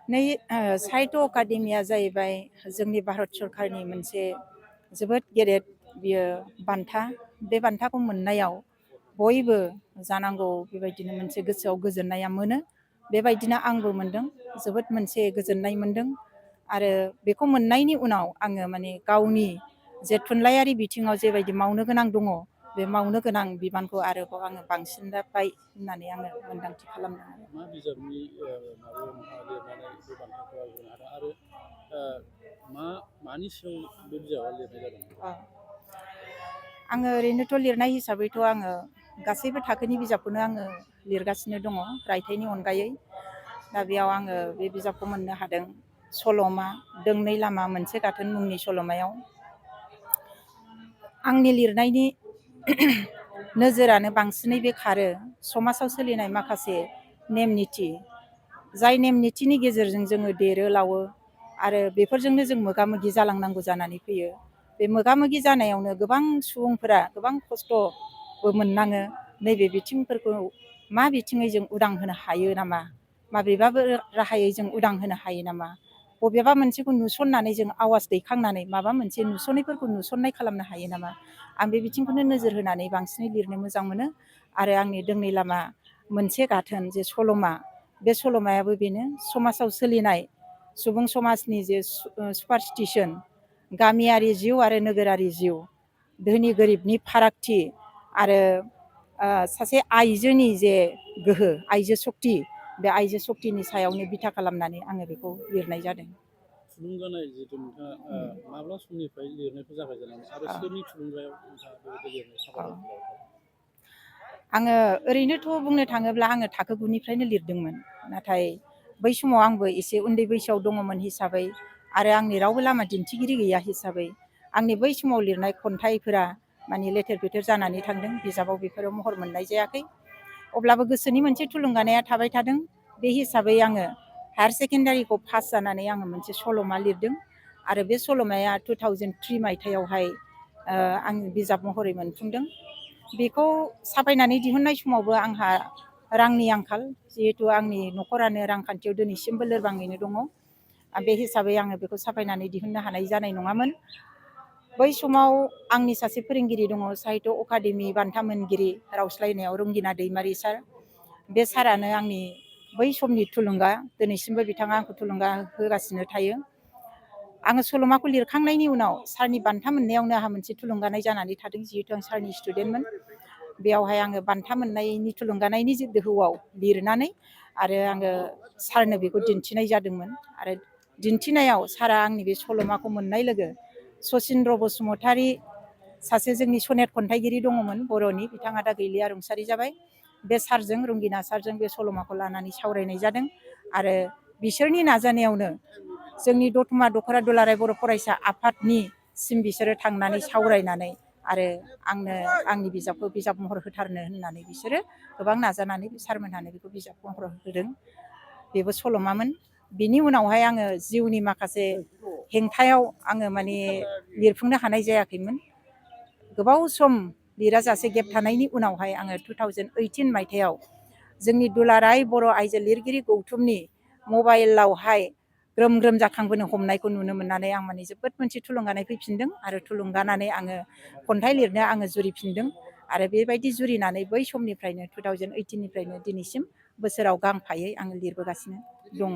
नै साहित्य अकादेमिया जाहैबाय जोंनि भारत सरकारनि मोनसे जोबोद गेदेर बियो बान्था। बे बान्थाखौ मोननायाव बयबो जानांगौ बेबायदिनो मोनसे गोसोआव गोजोननाया मोनो। बेबायदिनो आंबो मोनदों, जोबोद मोनसे गोजोननाय मोनदों। आरो बेखौ मोननायनि उनाव आङो माने गावनि जे थुनलाइयारि बिथिङाव जेबायदि मावनो गोनां दङ, बे मावनो गोनां बिबानखौ आरोबाव आङो बांसिनबाय होननानै आङो मोन्दांथि खालामदों आरो। मा बिजाबनि माबायाव नोंथाङा लिरनानै बे बान्थाखौ आवग्रिनो हादों आरो मानि सायाव बे बिजाबा लिरनाय जादों? आङो ओरैनोथ' लिरनाय हिसाबैथ' आङो गासैबो थाखोनि बिजाबखौनो आङो लिरगासिनो दङ रायथाइनि अनगायै। दा बेयाव आङो बे बिजाबखौ मोननो हादों, सल'मा दोंनै लामा मोनसे गाथोन मुंनि सल'मायाव। आंनि लिरनायनि नोजोरानो बांसिनै बे खारो समाजाव सोलिनाय माखासे नेम निथि, जाय नेम निथिनि गेजेरजों जोङो देरो लावो आरो बेफोरजोंनो जों मोगा मोगि जालांनांगौ जानानै फैयो। बे मोगा मोगि जानायावनो गोबां सुबुंफोरा गोबां खस्थ'बो मोननाङो। नैबे बिथिंफोरखौ मा बिथिङै जों उदां होनो हायो नामा, माबेबाबो राहायै जों उदां होनो हायो नामा, बबेबा मोनसेखौ नुसननानै जों आवाज दैखांनानै माबा मोनसे नुसननायफोरखौ नुसननाय खालामनो हायो नामा, आं बे बिथिंखौनो नोजोर होनानै बांसिनै लिरनो मोजां मोनो। आरो आंनि दोंनै लामा मोनसे गाथोन जे सल'मा, बे सल'मायाबो बेनो समाजाव सोलिनाय सुबुं समाजनि जे सुपारस्टिसन, गामियारि जिउ आरो नोगोरारि जिउ, धोनि गोरिबनि फारागथि आरो सासे आइजोनि जे गोहो, आइजो सक्ति, बे आइजो सक्तिनि सायावनो बिथा खालामनानै आङो बेखौ लिरनाय जादों। थुलुंगानाय जिहेथु नोंथाङा माब्ला समनिफ्राय लिरनायखौ जागायजेननाय आरो सोरनि थुलुंगायाव नोंथाङा बेबायदि लिरनाय हाबाफारिखौ लादों? आङो ओरैनोथ' बुंनो थाङोब्ला आङो थाखो 9निफ्रायनो लिरदोंमोन। नाथाय बै समाव आंबो एसे उन्दै बैसोआव दङमोन हिसाबै आरो आंनि रावबो लामा दिन्थिगिरि गैया हिसाबै आंनि बै समाव लिरनाय खन्थाइफोरा माने लेथेर फेथेर जानानै थांदों, बिजाबाव बेफोराव महर मोननाय जायाखै। अब्लाबो गोसोनि मोनसे थुलुंगानाया थाबाय थादों। बे हिसाबै आङो हायार सेकेन्डारिखौ पास जानानै आङो मोनसे सल'मा लिरदों आरो बे सल'माया 2003 मायथाइयावहाय आं बिजाब महरै मोनफुंदों। बेखौ साफायनानै दिहुननाय समावबो आंहा रांनि आंखाल, जिहेथु आंनि न'खरानो रांखान्थियाव दिनैसिमबो लोरबाङैनो दङ। बे हिसाबै आङो बेखौ साफायनानै दिहुननो हानाय जानाय नङामोन। बै समाव आंनि सासे फोरोंगिरि दङ, साहित्य अकादेमि बान्था मोनगिरि रावस्लायनायाव रंगिना दैमारि सार। बे सारानो आंनि बै समनि थुलुंगा, दिनैसिमबो बिथाङा आंखौ थुलुंगा होगासिनो थायो। आङो सल'माखौ लिरखांनायनि उनाव सारनि बान्था मोननायावनो आंहा मोनसे थुलुंगानाय जानानै थादों, जिहेतु आं सारनि स्टुडेन्टमोन। बेयावहाय आङो बान्था मोननायनि थुलुंगानायनि दोहौआव लिरनानै आरो आङो सारनो बेखौ दिन्थिनाय जादोंमोन। आरो दिन्थिनायाव सारा आंनि बे सल'माखौ मोननाय लोगो सचिन्द्र बसुमतारी, सासे जोंनि सनेट खन्थाइगिरि दङमोन बर'नि, बिथाङा दा गैलिया, रुंसारि जाबाय। बे सारजों, रंगिना सारजों बे सल'माखौ लानानै सावरायनाय जादों आरो बिसोरनि नाजानायावनो जोंनि दतमा दख'रा दुलाराय बर' फरायसा आफादनिसिम बिसोरो थांनानै सावरायनानै आरो आंनो आंनि बिजाबखौ बिजाब महर होथारनो होननानै बिसोरो गोबां नाजानानै सारमोनहानो बेखौ बिजाब महर होदों। बेबो सल'मामोन। बिनि उनावहाय आङो जिउनि माखासे हेंथायाव आङो माने लिरफुंनो हानाय जायाखैमोन। गोबाव सम लिराजासे गेब थानायनि उनावहाय आङो 2018 मायथाइयाव जोंनि दुलाराय बर' आइजो लिरगिरि गौथुमनि मबाइलावहाय ग्रोम ग्रोम जाखांबोनो हमनायखौ नुनो मोननानै आं माने जोबोद मोनसे थुलुंगानाय फैफिनदों आरो थुलुंगानानै आङो खन्थाइ लिरनो आङो जुरिफिनदों। आरो बेबायदि जुरिनानै बै समनिफ्रायनो 2018निफ्रायनो दिनैसिम बोसोराव गांफायै आङो लिरबोगासिनो दङ।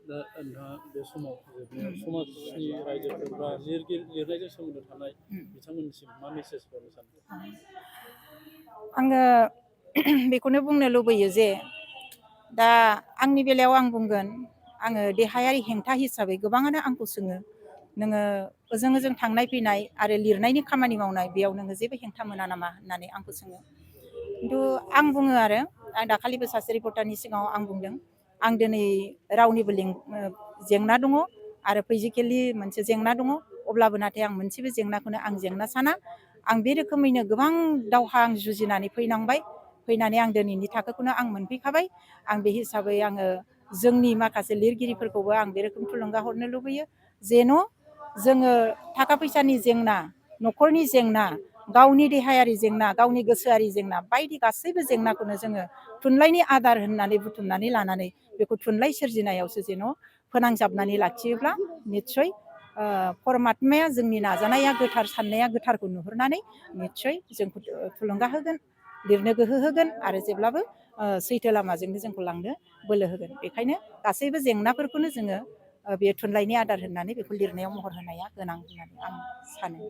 दा नोंथाङा बे समाव जोबनायाव समाजनि रायजोफोर बा लिरनायजों सोमोन्दो थानाय बिथांमोननिसिम मा मेसेज हरनो सानो? आङो बेखौनो बुंनो लुबैयो जे दा आंनि बेलायाव आं बुंगोन, आङो देहायारि हेंथा हिसाबै गोबाङानो आंखौ सोङो, नोङो ओजों ओजों थांनाय फैनाय आरो लिरनायनि खामानि मावनाय बेयाव नोङो जेबो हेंथा मोना नामा होननानै आंखौ सोङो। खिन्थु आं बुङो आरो आं दाखालिबो सासे रिपर्टारनि सिगाङाव आं बुंदों, आं दिनै रावनिबो जेंना दङ आरो फिजिकेलि मोनसे जेंना दङ, अब्लाबो नाथाय आं मोनसेबो जेंनाखौनो आं जेंना साना। आं बे रोखोमैनो गोबां दावहा आं जुजिनानै फैनांबाय, फैनानै आं दिनैनि थाखोखौनो आं मोनफैखाबाय। आं बे हिसाबै आङो जोंनि माखासे लिरगिरिफोरखौबो आं बे रोखोम थुलुंगा हरनो लुबैयो, जेन' जोङो थाखा फैसानि जेंना, न'खरनि जेंना, गावनि देहायारि जेंना, गावनि गोसोआरि जेंना बायदि गासैबो जेंनाखौनो जोङो थुनलाइनि आदार होननानै बुथुमनानै लानानै बेखौ थुनलाइ सोरजिनायावसो जेन' फोनांजाबनानै लाखियोब्ला निस्सय परमात्माया जोंनि नाजानाया गोथार, साननाया गोथारखौ नुहुरनानै निस्सय जोंखौ थुलुंगा होगोन, लिरनो गोहो होगोन आरो जेब्लाबो सैथो लामाजोंनो जोंखौ लांनो बोलो होगोन। बेखायनो गासैबो जेंनाफोरखौनो जोङो बे थुनलाइनि आदार होननानै बेखौ लिरनायाव महर होनाया गोनां होननानै आं सानो।